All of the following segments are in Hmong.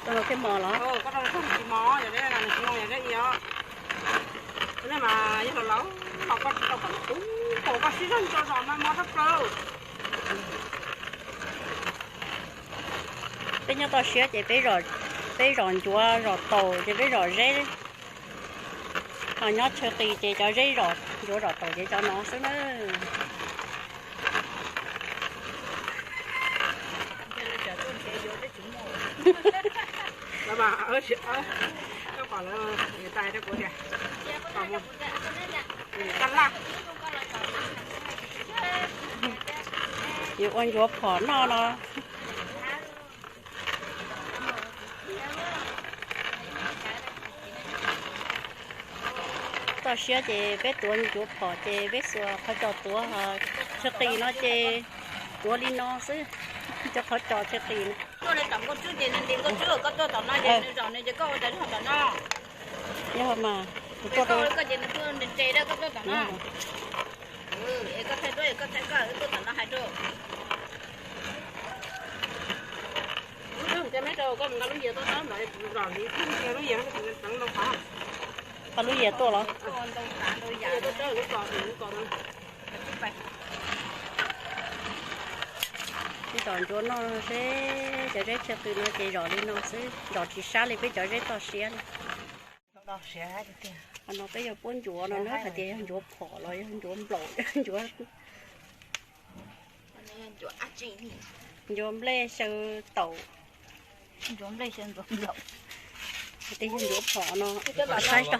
Koj rau thiab mos los? Koj rau thiab mos, yog li no yog li os. Mas yog los los, los koj tsis tau kom kuv, kom koj sib zog tso zos mas mos tshaj plaws. Peb nyob toj siab ces peb zom ncuav zom taus ces peb zom zeb, ho nyob chaw qis ces cov zeb zom ncuav zom taus ces cov no xwb na. Yuav ua ncuav phom noj no. Toj siab ces peb tuav ncuav phom ces peb xuas qhov cos tuav, chaw qis no ces tuav li no xwb, cov qhov cos chaw qis no. Tuaj li tom nkauj tswb ces nws ntim nkauj tswb, koj tuaj tom no ces nws zaum nws ces koj ua cas tuaj tom no. Yog mas, kuv tuaj rau koj ces nws tuaj nres nres rau koj tuaj tom no. Es koj thaij duab es koj thaij koj, wb tuaj tom no hais rau. Ces me rau koj mus nqa lub yias tuaj, lub yias, nqa lub yias tuaj los? Ib tom ncuav noj seb cov zeb chaw qis no ces zom li no xwb, zom tsis sab li peb cov zeb toj siab li. Qhov no peb yog puab ncuav no na, hais tias yog ncuav phom los yog ncuav nplaum, ncuav, ncuav nplej xyaw taum, hais tias yog ncuav phom no, saib tso.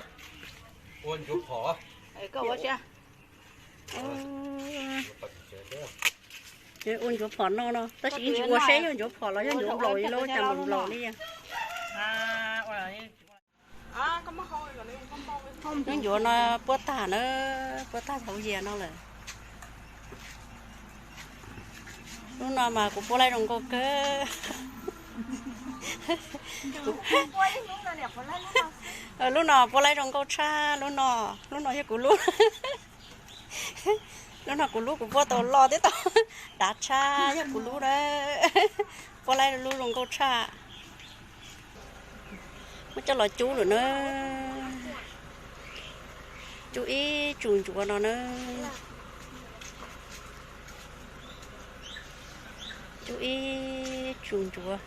Ua ncuav phom no no, tab sis yeej tsis ua seb yog ncuav phom los yog ncuav nplaum li, lub cas nplaum nplaum li. Lub ncuav no puab tag na, puab tag hauv yias no lawm. Lub no mas kuv puab laib zoo nkauj kawg. Lub no puab laib zoo nkauj tshaj, lub no, lub no yog kuv lub. Lub no kuv lub, kuv puab tau loj thiab tau dav tshaj, yog kuv lub na. Puab laib lub zoo nkauj tshaj. Muab coj los cub lawm na. Cub ib tsum ncuav no na. Cub ib tsum ncuav.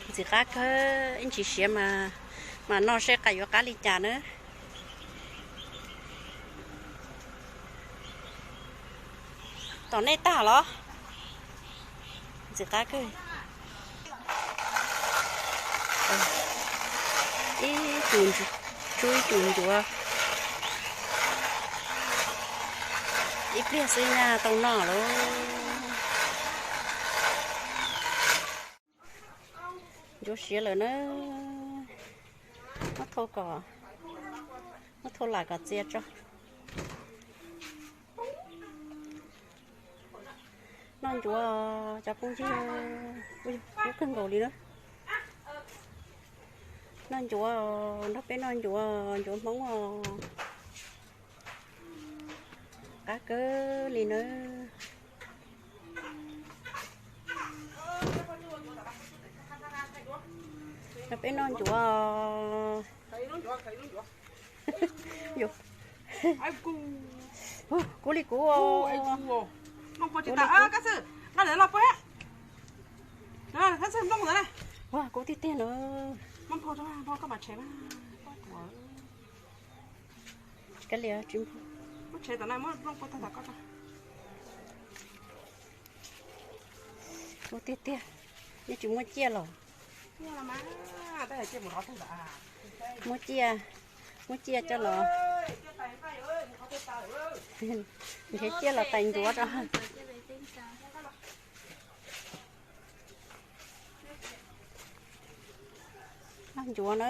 Ntxim qab kawg, ib ntsis siav mas, mas noj seb yuav qab li cas na. Tom nej tag los? Ntxim qab kawg. Ib tsum, tsub ib tsum ncuav. Ib pliag xwb nyaj tau noj lauj. Ncuav siav lawm na. Muab thau kom, muab thau lam kom txias tso. Noj ncuav cov phooj ywg, kub kawg nkaus li na. Noj ncuav, nrog peb noj ncuav, ncuav Hmoob os. Qab kawg li na. Nrog peb noj ncuav. Kub li kuv. Kub tiag tiag na. Kav liam tsis npog. Kub tiag tiag. Nej tsis muab ciaj los? Muab ciaj, muab ciaj coj los. Nrhiav ciaj los tais ncuav rau. Noj ncuav na.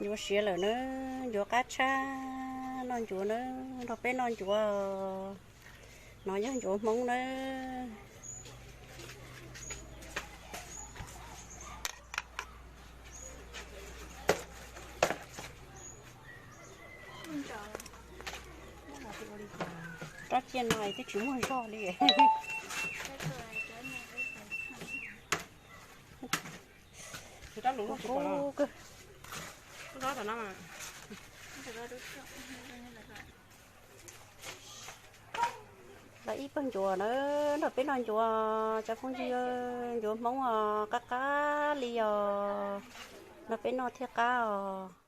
Ncuav siav lawm na. Ncuav qab tshaj, noj ncuav na. Nrog peb noj ncuav. No yog ncuav Hmoob na. Ciaj no twb tsis muaj zog li. Kub kawg. Los ib pawg ncuav na, nrog peb noj ncuav, cov phooj ywg, ncuav Hmoob os, qab qab li os, nrog peb noj thiaj qab os.